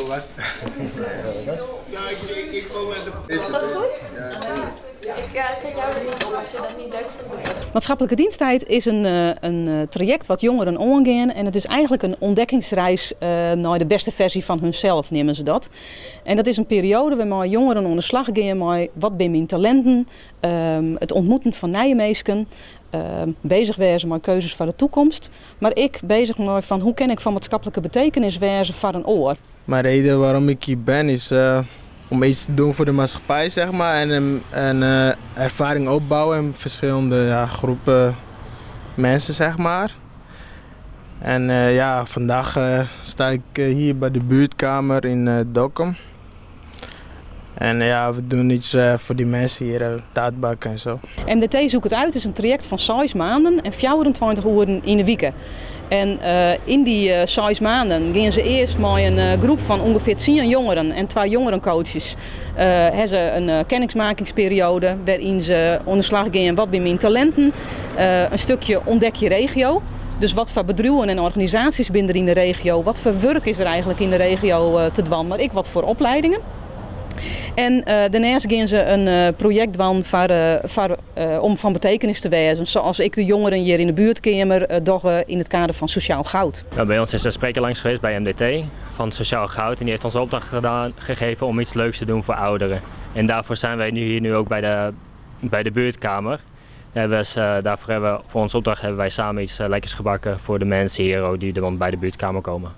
Is dat goed? Ik zet jou er niet op als je dat niet leuk vindt. Maatschappelijke diensttijd is in trajekt wat jongeren oangean en it is eigentlik in ûntdekkingsreis nei de bêste ferzje fan hunsels, neame se dat. En dat is in perioade wêrmei jongeren oan de slach gean mei wat binne myn talinten, it ûntmoeten fan nije minsken, bezich wêze mei keuzes foar de takomst, mar ek bezich mei fan hoe kin ik fan maatskiplike betekenis wêze foar in oar. Mijn reden waarom ik hier ben is om iets te doen voor de maatschappij, zeg maar. En ervaring opbouwen in verschillende, ja, groepen mensen, zeg maar. En ja, vandaag sta ik hier bij de buurtkamer in Dokkum. En ja, we doen iets voor die mensen hier, taart bakken en zo. MDT Zoek het Uit is in trajekt fan 6 maanden en 24 oeren yn 'e wike. En yn dy 6 maanden gean se earst mei in groep fan ûngefear 10 jongeren en twa jongerencoaches. Hawwe se in kennismakkingsperioade wêryn't se oan de slach gean. Wat binne myn talinten? In stikje ûntdek je regio. Dus wat foar bedriuwen en organisaasjes binne der yn de regio? Wat foar wurk is der eigentlik yn de regio te dwaan? Mar ek wat foar opliedingen. En dêrneist gean se in projekt dwaan om fan betekenis te wêzen. Sa as ek de jongeren hjir yn de buertkeamer dogge yn it kader fan Sociaal Goud. Nou, bij ons is er spreker langs geweest bij MDT van Sociaal Goud. En die heeft ons opdracht gegeven om iets leuks te doen voor ouderen. En daarvoor zijn wij nu hier nu ook bij de buurtkamer. Daarvoor hebben we, voor onze opdracht hebben wij samen iets lekkers gebakken voor de mensen hier ook die dan bij de buurtkamer komen.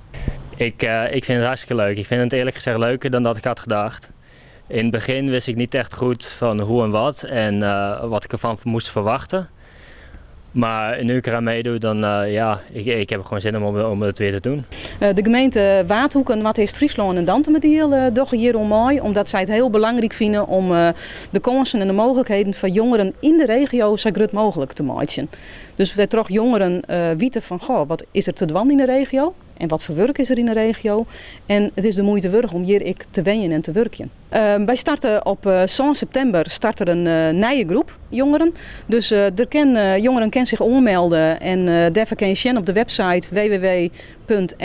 Ik vind het hartstikke leuk. Ik vind het eerlijk gezegd leuker dan dat ik had gedacht. In het begin wist ik niet echt goed van hoe en wat en wat ik ervan moest verwachten. Maar nu ik eraan meedoe, dan ja, ik heb gewoon zin om het weer te doen. De gemeente Waadhoeke, Noardeast-Fryslân en Dantumadiel dogge hjir oan mei, omdat sy it hiel belangryk fine om de kânsen en de mooglikheden foar jongeren yn de regio sa grut mooglik te meitsjen. Dus wêrtroch jongeren witte fan goh, wat is der te dwaan yn de regio en wat foar wurk is der yn de regio. En it is de muoite wurdich om hjir ek te wenjen en te wurkjen. Wy starte op 7 septimber start der in nije groep jongeren. Dus jongeren kinne sich oanmelde en dêrfoar kinne je sjen op de website www.mdt.frl.